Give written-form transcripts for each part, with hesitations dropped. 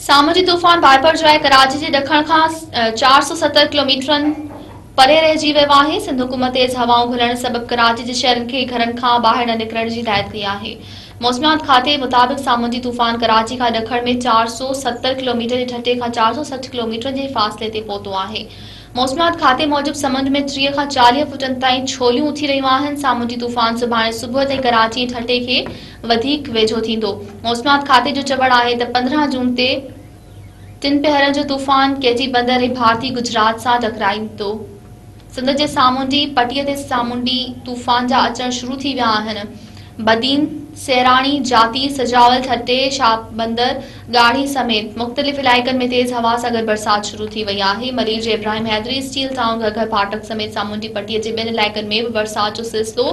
سامونڊي طوفان بائپر جواء ڪراچي جي ڏکڻ کان 470 ڪلوميٽرن پري رهجي ويو آهي. سنڌ حڪومت تيز هوائون گهلڻ سبب ڪراچي جي شهرين کي گهرن کان ٻاهر نه نڪرڻ جي هدايت ڪئي آهي. موسميات کاتي مطابق سامونڊي طوفان ڪراچي کان ڏکڻ ۾ 470 ڪلوميٽر ۽ ٺٽي کان 460 ڪلوميٽرن جي فاصلي تي پهتو آهي. موسميات کاتي موجب سمنڊ ۾ 30 کان 40 فوٽن تائين ڇوليون اٿي رهيون آهن، سامونڊي طوفان سڀاڻي صبح تائين ڪراچي ۽ ٺٽي کي وڌيڪ ويجهو ٿيندو. موسميات کاتي جو چوڻ آهي ته 15 جون تي ٽن پهرن جو طوفان ڪيٽي بندر ۽ ڀارتي گجرات سان ٽڪرائيندو. سنڌ جي سامونڊي پٽي تي سامونڊي طوفان جا اچڻ شروع ٿي ويا آهن. بدين، سيراڻي، جاتي، سجاول، ٺٽي، شاهبندر، ڳاڙهي سميت مختلف علائقن ۾ تيز هوا سان گڏ برسات شروع ٿي وئي آهي. ملير جي ابراهيم حيدري، اسٽيل ٽائون، گهگهر ڦاٽڪ سميت سامونڊي پٽي جي ٻين علائقن ۾ به برسات جو سلسلو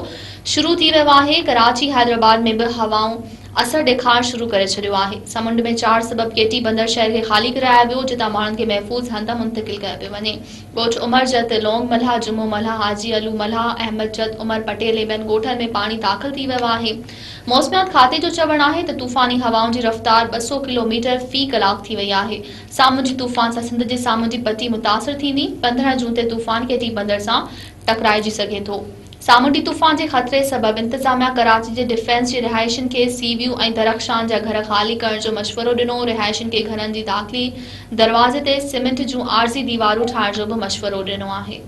شروع ٿي ويو آهي. ڪراچي، حيدرآباد ۾ به هوائن اثر ڏيکارڻ شروع ڪري ڇڏيو آهي. سمنڊ ۾ چاڙهه سبب ڪيٽي بندر شهر کي خالي ڪرايو ويو، جتان ماڻهن کي محفوظ هنڌ منتقل ڪيو پيو وڃي. ڳوٺ عمر جت، لونگ ملاح، جمعو ملاح، حاجي علو ملاح، احمد جت، عمر پٽيل ۽ ٻين ڳوٺن ۾ پاڻي داخل ٿي ويو آهي. موسميات کاتي جو چوڻ آهي ته طوفاني هوائن جي رفتار 200 ڪلو ميٽر في ڪلاڪ ٿي وئي آهي. سامونڊي طوفان سان سنڌ جي سامونڊي پٽي متاثر ٿيندي. 15 جون تي طوفان ڪيٽي بندر سان ٽڪرائجي سگهي ٿو. سامونڊي طوفان جي خطري سبب انتظاميا ڪراچي جي ڊفينس جي رهائشين کي سي ويو ۽ درخشان جا گهر خالي ڪرڻ جو مشورو ڏنو، رهائشين کي گهرن جي داخلي دروازي تي سيمينٽ جون عارضي ديوارون ٺاهڻ جو به مشورو ڏنو آهي.